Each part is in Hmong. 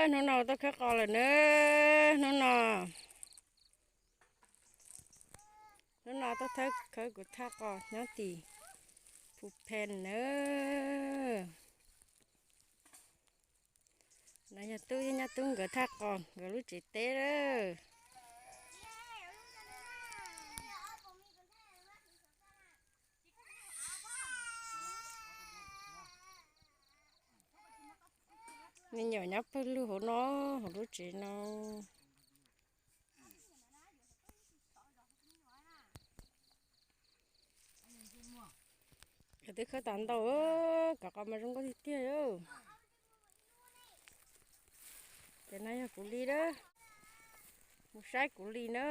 Hnub no tuaj khawb qos lawm na, hnub no, hnub no tuaj khawb kuv thaj qos nyob tim Phu Phen na. No yog tub thiab nyab tub nkawd thaj qos nkawd lub tsev teb lawm. Me nyuam nyob pawg lug hauv no, hauv lub tsev no. Twb khawb tas ntau, cov qos mas zoo nkauj tiag tiag. Ces no yog kuv li na, mus saib kuv li na,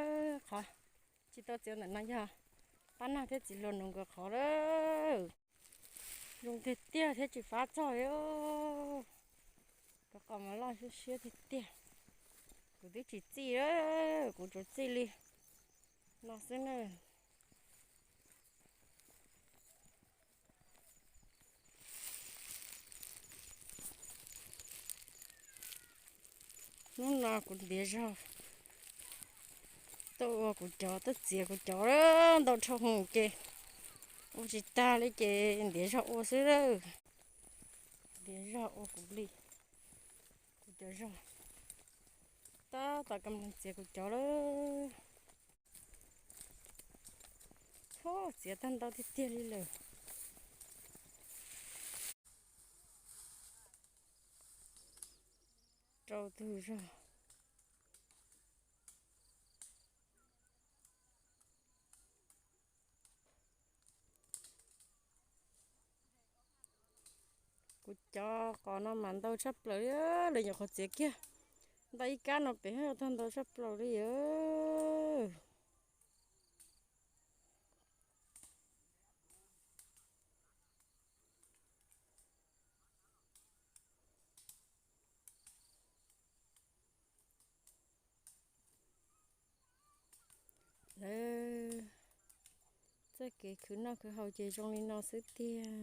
qhov tsis tau txiav ntawm no yog pab nag thiab txiv hluas nus nkawd qhov lawm. Zoo tiag tiag thiab tsis fab txog li. Cov qos mas loj siab siab tiag tiag. Kuv twb tsis txij, kuv tsuas txij li no xwb na. Hnub no kuv ntiav zog tuaj ua kuv cov, tuaj txiav kuv cov ntau dhau hwv ces ua tsis tag li ces ntiav zog ua xwb. Ntiav zog ua kuv li, kuv cov zog. Tab tom kam txiav kuv cov lawm. Txhob txiav tag ntau tiag tiag li lawm. Rau tus zog. Kuv cov qos no mas ntau tshaj plaws li, lawv nyuam qhuav txiav kiag ntau ib kab no pem tag ntau tshaj plaws li. Lawv txoj kev khwv noj khwv haus ces zoo li no xwb tiag.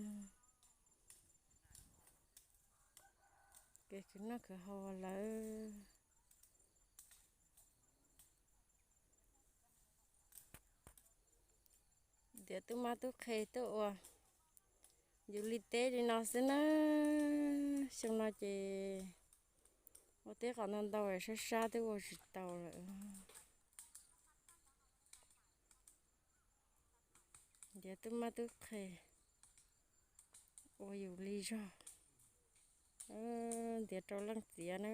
Kev khwv noj khwv haus lawm. Ntiav tub mab tub qhe tuaj ua yus li teb li no xwb na. Xyoo no ces ua teb qos ntau ntau sab sab twb ua tsis tau lawm. Ntiav tub mab tub qhe ua yus li zog. Ntiav rau leej txiav na.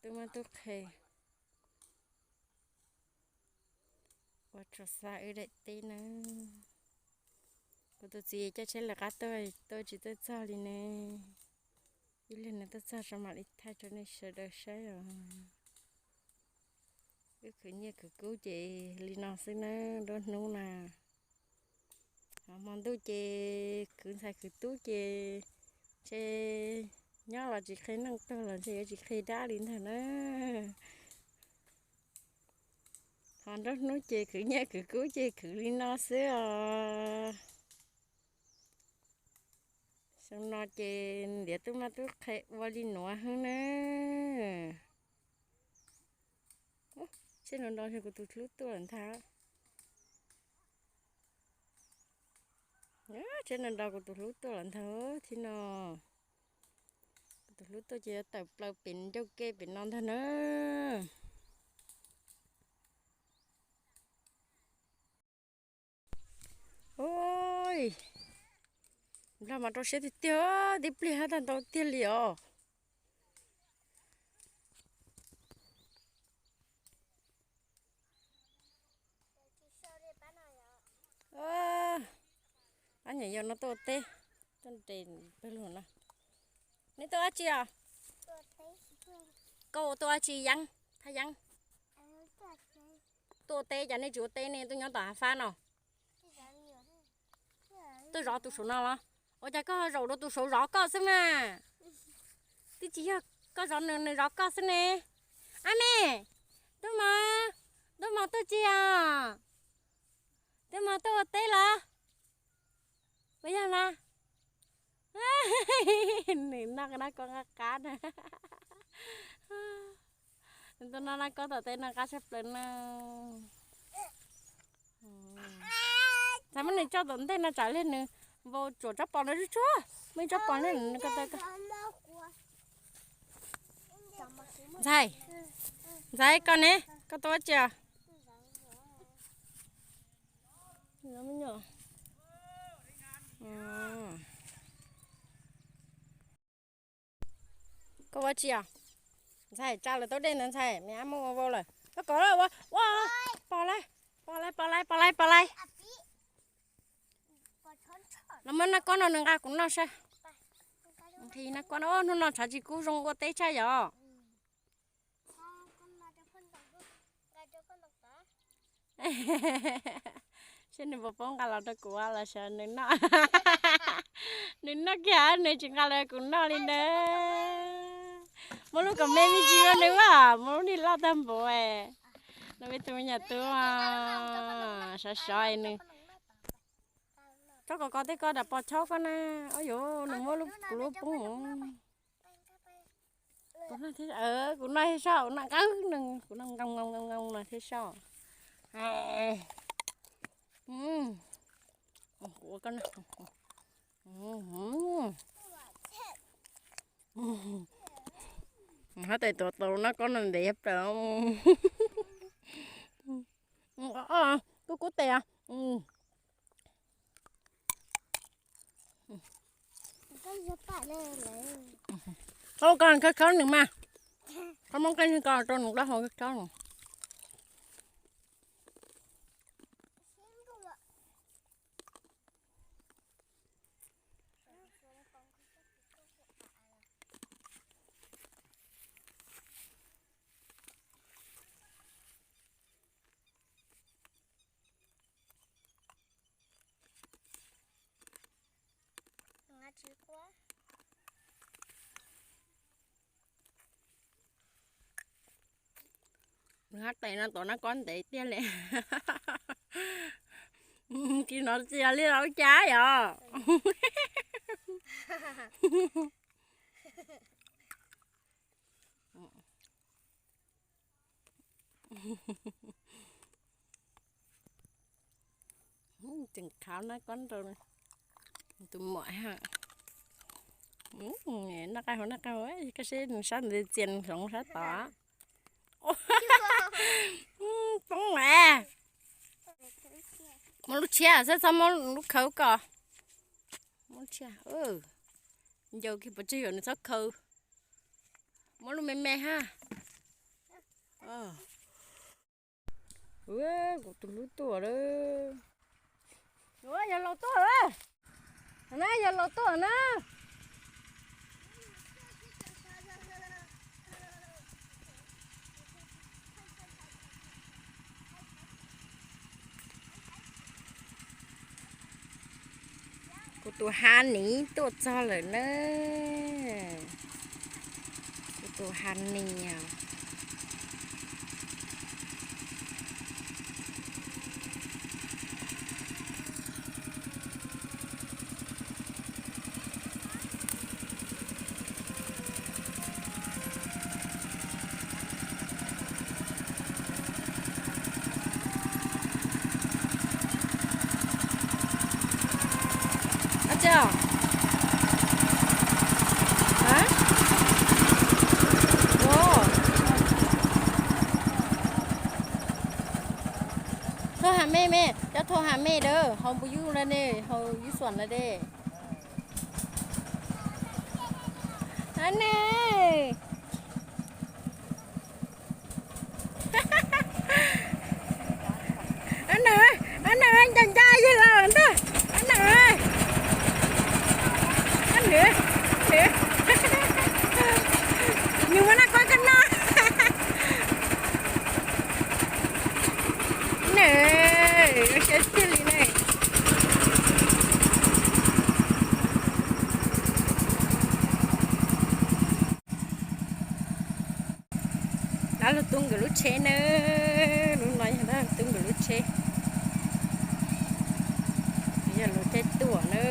Tub mab tub qhe ua rau xa wb daim teb na. Kuv tus txiv coj tsheb lawv qab tuaj, tuaj tsis tuaj txog li ne. Ib lig nws tuaj txog tso mam li thaij rau nej sawv daws saib os. Wb khwv nyiaj khwv kub ces li no xwb na, nruab hnub na. Hmo ntuj ces khwv ntxhais khwv tub ces ntshe nyob los tsis qhia neej, tuag los ntshe yuav tsis qhia dab li ntag na. Ho nruab hnub ces khwv nyiaj khwv kub ces khwv li no xwb os. Xyoo no ces ntiav tub mab tub qhe ua li nuav heev na. Tsheb no nrau kuv tus hlub tuaj lawm ntag. Tsheb no nrau kuv tus hlub tuaj lawm ntag thiab no. Kuv tus hlub tuaj ces yuav tawm plaws pem ncauj ke pem no ntag na. Ui, nplog mas rau siab tiag tiag, tib pliag hab tag ntau tiag li os. Ab nyam yau no tuaj ua teb, tuaj nres pawg lug no. Nej tuaj dab tsi os? Koj tuaj dab tsi Yeeb, Thaj Yeeb? Tuaj ua teb, cas nej tsis ua teb ne, tuaj nyob tom hav fab no? Tuaj zov tus saum no los? Ua cas koj zaum rau tus saum zov koj xwb mas? Twb tsis yog koj zov nws, nws zov koj xwb ne. Ab me, tub mos, tub mos tuaj tsi os? Tub mos tuaj ua teb los? Puas yog na? Nws noj nab kob qab qab na. Nws tuaj noj nab kob tom teb no qab tshaj plaws na. Ntxhais, muab nws coj tom ntej no tsam li nws vau tsuam tsob pos no tsuag tsuag, muab ib tsob pos no nws ko taw ko. Ntxhais, Ntxhais, koj ne, koj tuaj ua tsi os? Koj ua tsi os? Ntxhais, tsa lawm tau dej ntawd ntxhais, me ab muab ua vau lawm. Koj kom ua, ua, pos lawm, pos lawm, pos lawm, pos lawm, pos lawm. Los muab nab kob no nws nqa kuv noj saib. Nqhis nab kob no, hnub no tshav tsis kub zoo ua teb tshaj yom. Seb nws puas paub nqa los rau kuv los sawv nws noj. Nws noj kiag nws tsis nqa los kuv noj li ntawd. Muab lub kom me me ntsis rau nws, muab lub nig loj tag npaum. Nws peb tus me nyuam tub sov sov nws. Tsob ko ko tej ko dam pos chob ko na. Ua yuav nws muab kuv lub poob. Kuv noj thiab soj, noj nqawg, kuv noj nqoo nqoo nqoo no thiab soj. Hab tes tuav tau nab kob no ntev plaws. Kub kub tes. Koj khawb khawb nws mas. Koj muab qeej ko rau nws plaub hau khawb nws. Nws hab tes no tuav nab kob ntev tiag li. Kis no txias li los cas yom. Tseem khav nab kob rau tus muam ha. Noj qab hau noj qab hau, koj seb nws sab ntawd txias nws hloov sab tod. Poob mas. Muab lub tshiab xwb, txhob muab lub khawv ko. Muab lub tshiab, ncaws kiag pov tseg yom, nws txhob khawv. Muab lub me me ha. Kuv tus hlub tuaj lawm. Yog laus tuaj lawm na, yog laus tuaj na. Kuv tus ha niv tuaj txog lawm na. Kuv tus ha niv. Thauj has mej me, cov thauj has mej dawb, haus npus yub lawm ne, haus yub xuam lawm de. Ab ne. Ab na, ab na, nco nco yig los ntag. Ab na, ab na, nws muaj nab kuab koj noj. Nws siab tiag li ne. Dab laug tu nkawd lub tsheb na, lub no yog dab laug tu nkawd lub tsheb, yog lawv caij tuaj na.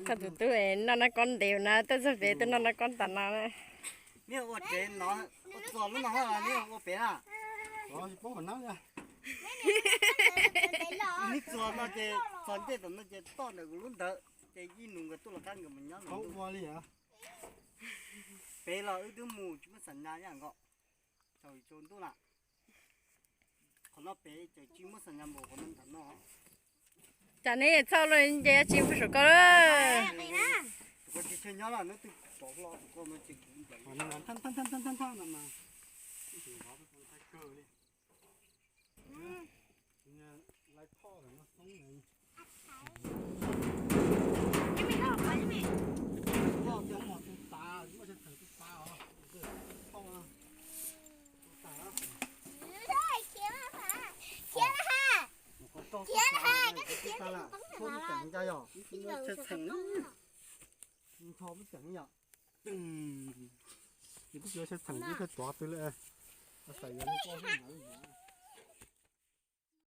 Koj tus tub noj nab kob ntev na, tuaj txog pem tuaj noj nab kob tas no na. Ua tsev no, ua txog lub no, ua pem na. Neb txog no ces txog ncej tom no ces toj ntawm kuv lub ntawd ces ib nus nkawd tuaj los qab nkawd mus nyob ua li. Pem los wb twb mus tsis muaj xam nyas ib yam nkaus, tsaus tsaus ntuj na. Qhov no pem ces tsis muaj xam nyas npaum qhov no ntawm no. Cas neb txhoj los nce tsis pub saum koj lawm. Tus ko tsis nyob lawm, neb twb rov hlo tus ko no ces kuv nplaim. Nws kuj tsis ua tshaj txheem ib thaj tsov twg li, xav yuav li koj xwb mas.